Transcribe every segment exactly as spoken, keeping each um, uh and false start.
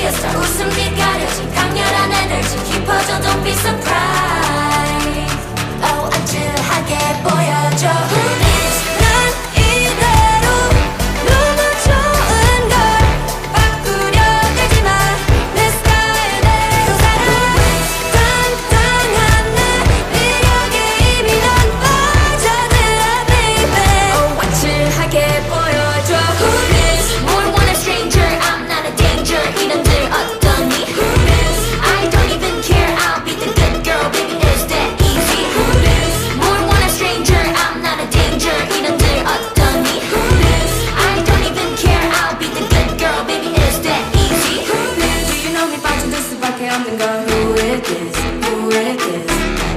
Start. 웃음이 가려진 강렬한 에너지 깊어져. Don't be surprised. Oh, 아찔하게 보여줘. Who this? 난 이대로 너무 좋은 걸 바꾸려 들지 마. 내 스타일대로 살아. 당당한 내 매력에 이미 넌 빠져들어, baby. Oh, 아찔하게 보여줘. Who this? 뭘 원해, stranger? I'm not a danger. 이런들 어떠니? Who this? I don't even care. I'll be the good girl, baby. It's that easy. Who this? 뭘 원해, stranger? I'm not a danger. 이런들 어떠니? Who this? I don't even care. I'll be the good girl, baby. It's that easy. Who this? Do you know me? 빠져들 수밖에 없는 건 who is this? Who is this?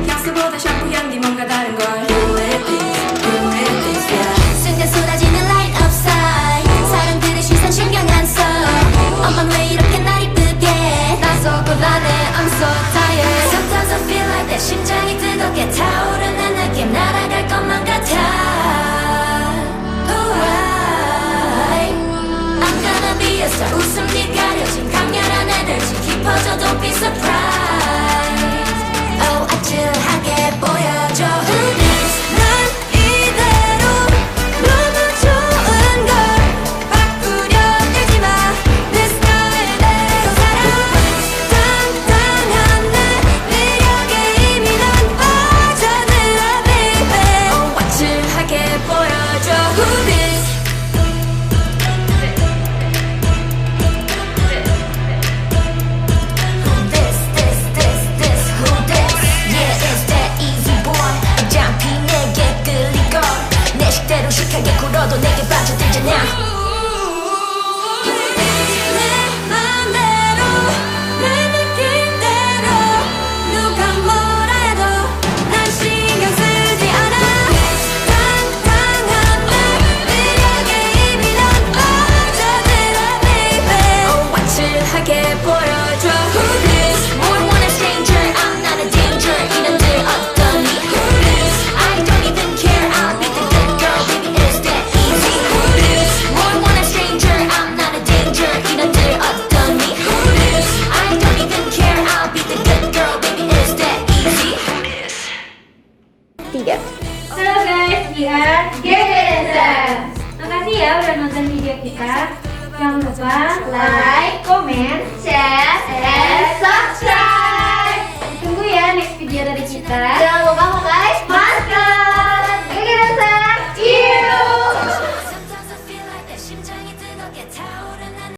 향수보다 샴푸 향기 뭔가 다른 걸. Who is this? Who is this? Yeah. 순간 쏟아지는 light up sign. 사람들의 시선 신경 안 써. 엄만 왜 이렇게 날 이쁘게? 나 속 곤란해. I'm so tired. Sometimes I feel like 내 심장이 뜨겁게 타오르는 느낌. 날아갈 것만 같아. Oh, I, I'm gonna be a star. 웃음이 가려진 강렬한 에너지 깊어져. Don't be surprised. Oh, 아찔하게 보여줘. Who this? 난 이대로 너무 좋은 걸 바꾸려 들지 마. 내 스타일대로 살아. 당당한 내 매력에 이미 넌 빠져들어, baby. Oh, 아찔하게 보여줘. Who this? Who this, this, this, this, who this? Yeah, it's that easy, boy. 어차피 내게 끌릴 걸. 내 식대로 시크하게 굴어도 내게 빠져들잖아. 내 맘대로, 내 느낌대로. 누가 뭐라 해도 난 신경 쓰지 않아. 당당한 내 매력에 이미 넌 빠져들어, baby. Oh, 아찔하게 보여줘. Who this? 뭘 원해, stranger? I'm not a danger. 이런들 어떠니? Who this? I don't even care. I'll be the good girl, baby. It's that easy. Who this? 뭘 원해, stranger? I'm not a danger. 이런들 어떠니? Who this? I don't even care. I'll be the good girl, baby. It's that easy. Tiga. Hello guys, we are G G S M. Makasih ya udah nonton video kita. Jangan lupa like, comment, share, and subscribe.